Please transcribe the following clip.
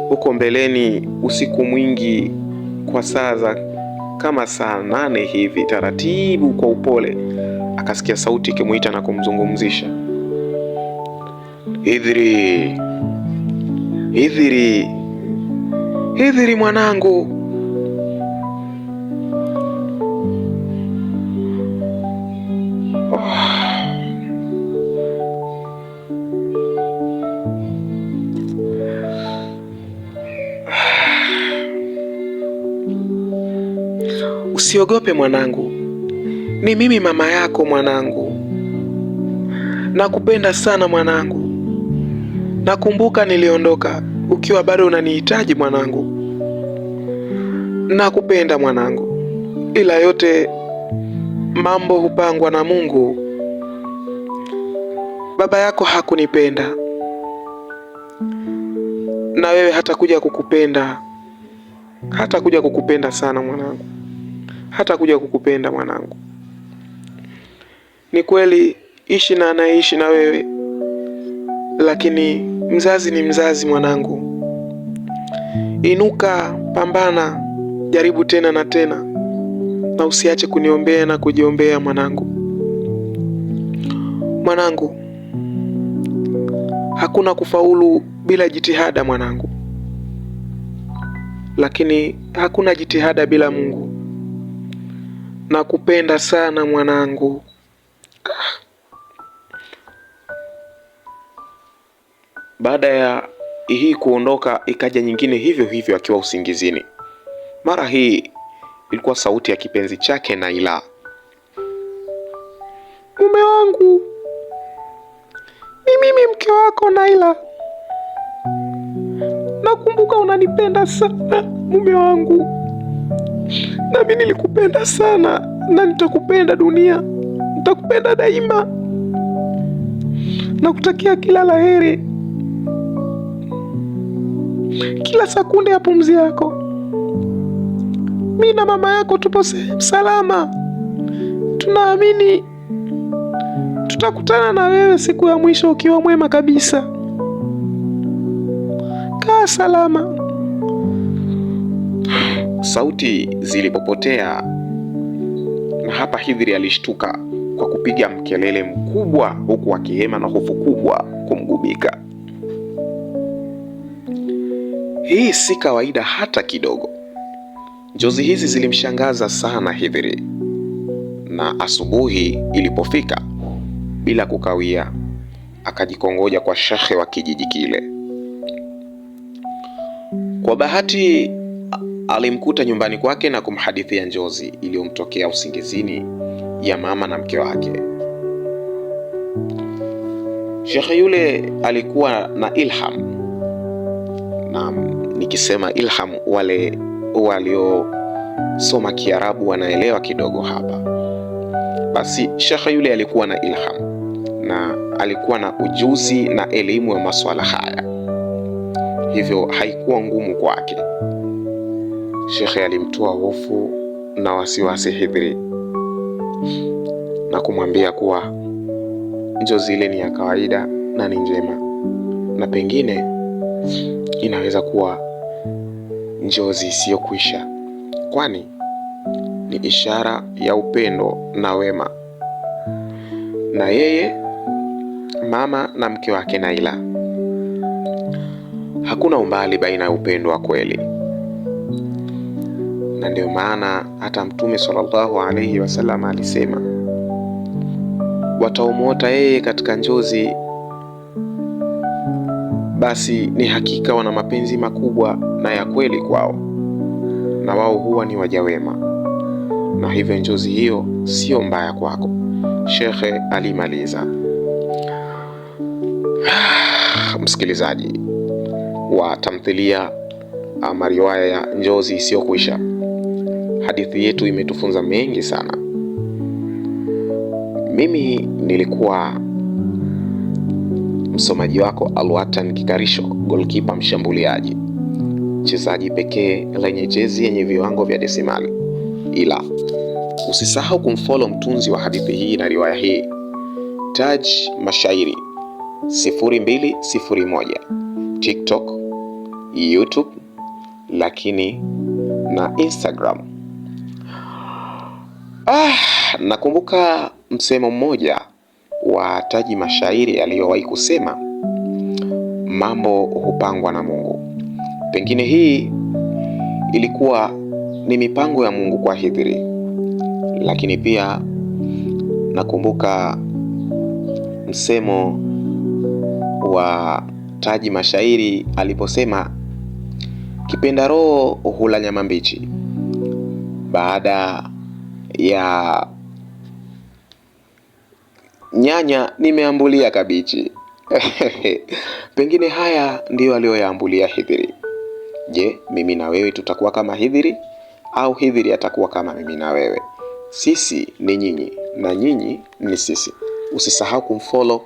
Huko mbeleni, usiku mwingi, kwa saa za kama saa 8 hivi, taratibu kwa upole, akasikia sauti ikimuita na kumzungumzisha. Hidhiri, Hidhiri, Hidhiri mwanangu. Oh. Usiogope mwanangu, ni mimi mama yako mwanangu. Nakupenda sana mwanangu. Nakumbuka niliondoka ukiwa bado unanihitaji mwanangu. Nakupenda mwanangu, ila yote mambo hupangwa na Mungu. Baba yako hakunipenda na wewe hatakuja kukupenda, hatakuja kukupenda sana mwanangu, hatakuja kukupenda mwanangu. Ni kweli, ishi na anayeishi na wewe, lakini mzazi ni mzazi mwanangu. Inuka, pambana, jaribu tena na tena, na usiache kuniombea na kujiombea mwanangu. Mwanangu, hakuna kufaulu bila jitihada mwanangu, lakini hakuna jitihada bila Mungu. Nakupenda sana mwanangu. Baada ya hii kuondoka, ikaja nyingine hivyo hivyo akiwa usingizini. Mara hii ilikuwa sauti ya kipenzi chake Naila. Mume wangu, ni mimi mke wako Naila. Nakumbuka unanipenda sana mume wangu, nami nilikupenda sana na nitakupenda dunia, nitakupenda daima. Nakutakia kila laheri, kila sekunde ya pumzi yako. Mi na mama yako tupo sehemu salama, tunaamini tutakutana na wewe siku ya mwisho ukiwa mwema kabisa. Kaa salama. Sauti zilipopotea, na hapa Hidhiri alishtuka kwa kupiga mkelele mkubwa, huku akihema na hofu kubwa kumgubika. Hii si kawaida hata kidogo. Njozi hizi zilimshangaza sana Hidhiri, na asubuhi ilipofika, bila kukawia, akajikongoja kwa shekhe wa kijiji kile. Kwa bahati alimkuta nyumbani kwake na kumhadithia njozi iliyomtokea usingizini ya mama na mke wake. Shekhe yule alikuwa na ilham, na nikisema ilham, wale waliosoma Kiarabu wanaelewa kidogo hapa. Basi shekhe yule alikuwa na ilham na alikuwa na ujuzi na elimu ya maswala haya, hivyo haikuwa ngumu kwake. Shekhe alimtoa hofu na wasiwasi Hidhiri na kumwambia kuwa njozi ile ni ya kawaida na ni njema, na pengine inaweza kuwa njozi isiyokwisha, kwani ni ishara ya upendo na wema. Na yeye mama na mke wake Naila, hakuna umbali baina ya upendo wa kweli, na ndio maana hata Mtume sallallahu alaihi wasallam alisema wataomwota yeye katika njozi, basi ni hakika wana mapenzi makubwa na ya kweli kwao, na wao huwa ni waja wema, na hivyo njozi hiyo sio mbaya kwako. Shekhe alimaliza. Msikilizaji wa tamthilia ama riwaya ya Njozi Isiyokwisha, hadithi yetu imetufunza mengi sana. Mimi nilikuwa msomaji wako Alwatan Kikarisho, golkipa mshambuliaji, mchezaji pekee lenye jezi yenye viwango vya desimali. Ila usisahau kumfollow mtunzi wa hadithi hii na riwaya hii Taj Mashairi 0201 TikTok, YouTube, lakini na Instagram. Nakumbuka msemo mmoja wa Taji Mashairi aliyowahi kusema, mambo hupangwa na Mungu. Pengine hii ilikuwa ni mipango ya Mungu kwa Hidhiri, lakini pia nakumbuka msemo wa Taji Mashairi aliposema kipenda roho hula nyama mbichi. Baada ya nyanya nimeambulia kabichi. Pengine haya ndiyo aliyoyaambulia Hidhiri. Je, mimi na wewe tutakuwa kama Hidhiri au Hidhiri atakuwa kama mimi na wewe? Sisi ni nyinyi na nyinyi ni sisi. Usisahau kumfollow